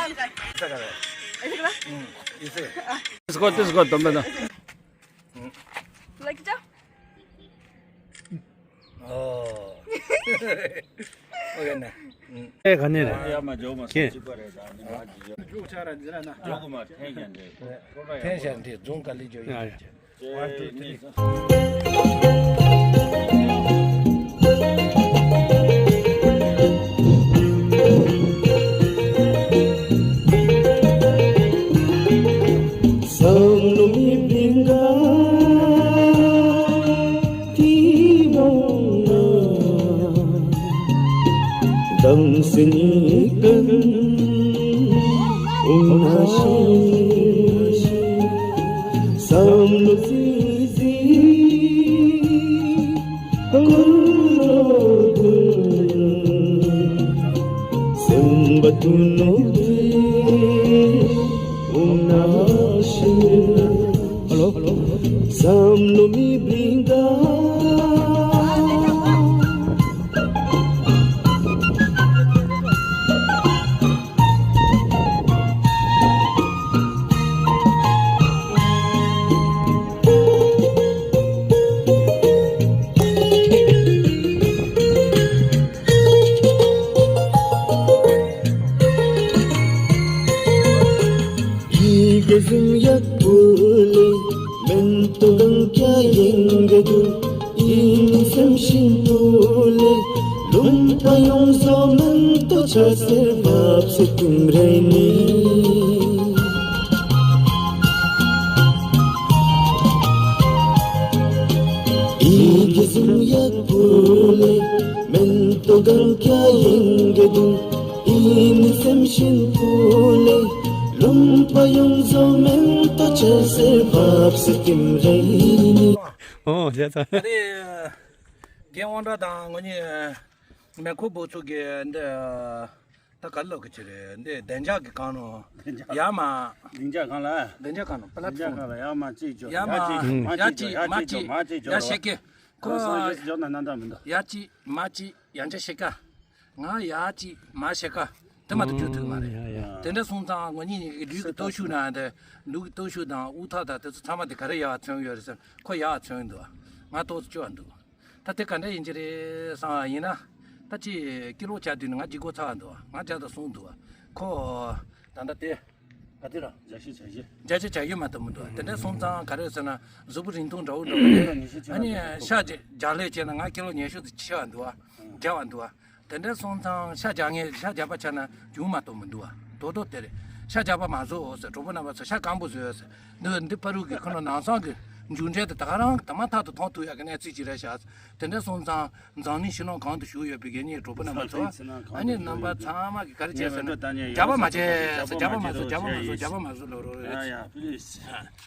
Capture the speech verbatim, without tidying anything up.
ས་ག་རེད། ཨེ་ཟེར་ག་ལ། ཨུམ། ཨེ་ཟེར། ཨེ་ཟེར་གོ། ཏེ་ཟེར་གོ། དོམ་པ་ན། ལགས་ཀྱི་ཅག་ཨོ། ཨོ་ཡ་ན། ཨེ་ག་ནས་རེད། ཡ་མ་འཇོག་མ་ཁྱེད། སོང་གཅིག་པ་རེད། ད་ནི་མ་ཅི་འཇོག་འཇོག་ཆ་ར་འདི་ར་ན། འཇོག་གི་མ། འཐེན་ཞལ་འདི། འཐེན་ཞལ་འདི་རྫོང་དཀའ་ལས་འཇོག་ཡ་ཡ། ཡ་ཡ། One, two, three. བསམ་བློ་མི་འབྲིང་ག་དེ་མོ་ན། དམ་སྲི་ཉིད་ཀུན་འོང་ན་ཤི། བསམ་བློ་ཟི་ཟི་ཀུན་རོ་ཀུན། སེམས་པ་དུ་ནོ་དེ་འོང་ན་ཤི། Hello. བསམ་བློ་མི་འབྲིང་ག་ཡིད་ཀྱི་གཟུང་ཡག་པོ་ལེ། མེན་ཏོ་གང་ཀྱ་ཡེང་གི་འདུག་ཡིན་སེམས་ཤིན་པོ་ལེ། ལུང་པ་ཡོངས་སུ་མེན་ཏོ་ཆ་སེར་བབས་སེ་ཏིམ་རེ་ནི། ཡིད་ཀྱི་གཟུང་ཡག་པོ་ལེ། མེན་ཏོ་གང་ཀྱ་ཡེང་གི་འདུག་ཡིན་སེམས་ཤིན་པོ་ལེ། ལུང་པ་ཡོངས་སུ་མེན་ཏོ་ཆ་སེར་བབས་སེ་ཏིམ་རེ་ནི། ཨོ་བྱས་ཙང་། ཨ་རེ། རྒན་དབང་གྲགས་དང་ངོ་གཉིས་མེ་འཁོར་འབོད་ཚུགས་ཀྱི་འདི། ད་ག་ལོག་གི་ཅི་རེད། འདི་བདེ་འཇགས་ཀྱི་གང་ནོ། བདེ་འཇགས། ཡ་མ། བདེ་འཇགས་གང་ལ། བདེ་འཇགས་གང་ནོ། པ་ལ་བདེ་འཇགས་གང་ལ། ཡ་མ་གཅིག་འཇོག་ཡ་གཅིག་ཡ་གཅིག་མ་གཅིག་ཡ་གཅིག་འཇོག་མ་གཅིག་འཇོག་ཡ་ཤེ་ཀེ། ཁོ་སོ་སོ་ཡ་གཅིག་འཇོག་ན་ན་འདྲ་མི་འདུག་ཡ་གཅིག་མ་གཅིག་ཡང་ཆ་ཤེ་ཀ་ང་ཡ་གཅིག་མ་ཤེ་ཀ་དེ་མ་གཏོགས་བཅུག་ཐུབ་མ་རེད། ཡ་ཡ། དེ་འདྲ་སོང་ཙང་ང་གཉིས་ཀྱི་ལུས་ཀྱི་སྟོབས་ཤུགས་ན་དེ་ལུས་ཀྱི་སྟོབས་ཤུགས་དང་དབུགས་ཐག་དང་དེ་ཚོ་ཚང་མ་དེ་ག་རེ་ཡག་མཚོན་ཡོད་རེད་ཟེར། ཁོ་ཡག་མཚོན་འདུག་ང་ཏོག་ཙམ་སྐྱོ་བ་འདུག་ད་དེ་ག་འདྲ་ཡིན་གྱི་རེད་བསམ་ཡིན་ན། ད་ཅི་ཀི་ལོ་ཆ་དུས་ནི་ང་ལྗིད་ཁོག་ཚ་བ་འདུག་ང་བརྒྱ་དང་གསུམ་འདུག་ཁོ་ད་ལྟ་དེ་ག་དུས་ར། བརྒྱ་ཞིག་བྱ་གཞི། བརྒྱ་ཆ་བྱ་ཡུལ་མ་གཏོགས་མི་འདུག་དེ་འདྲ་སོང་ཙང་ག་རེ་ཟེར་ན་གཟུགས་པོ་རིང་ཐུང་འདྲ་བོ་འདྲ་བོ་རེད། ཨ་ནི་ཤ་རྒྱག་ལས་བྱས་ན་ང་ཀི་ལོ་ཉི་ཤུ་ཙམ་ཆེ་བ་འདུག་བརྒྱ་བ་འདུག་དེ་འདྲ་སོང་ཙང་ཤ་རྒྱག་ངེས་ཤ་རྒྱག་པ་ཆགས་ན་རྒྱུ་མ་གཏོགས་མི་འདུག་བ། དོ་དོ་དེ་རེད། ཤ་རྒྱག་པ་མ་བཟོ་ཟེར། གྲོགས་པོ་རྣམ་པ་ཚོ་ཤ་སྐམ་པོ་བཟོས་ཟེར། འདི་འདི་ཕ་རུ་གི་ཁོ་ན་ནང་སང་གི་མཇུག་འབྲས་དེ་ད་ག་རང་དང་མ་ཐག་ཏུ་མཐོང་ཐུབ་ཡག་གི་གནས་ཚུལ་ཅིག་རེད་ཤག་དེ་འདྲ་སོང་ཙང་འཛམ་གླིང་ཕྱི་ལོགས་གང་དུ་བཞུགས་ཡོད་པའི་གད་སྙིགས་གྲོགས་པོ་རྣམ་པ་ཚོ་ཨ་ནི་རྣམ་པ་ཚང་མ་གི་ག་རེ་བྱས་ཟེར་ན་རྒྱག་པ་མ་བྱས་ཟེར། རྒྱག་པ་མ་བཟོ། རྒྱག་པ་མ་བཟོ། རྒྱག་པ་མ་བཟོ་ལོ་རོ་རེད།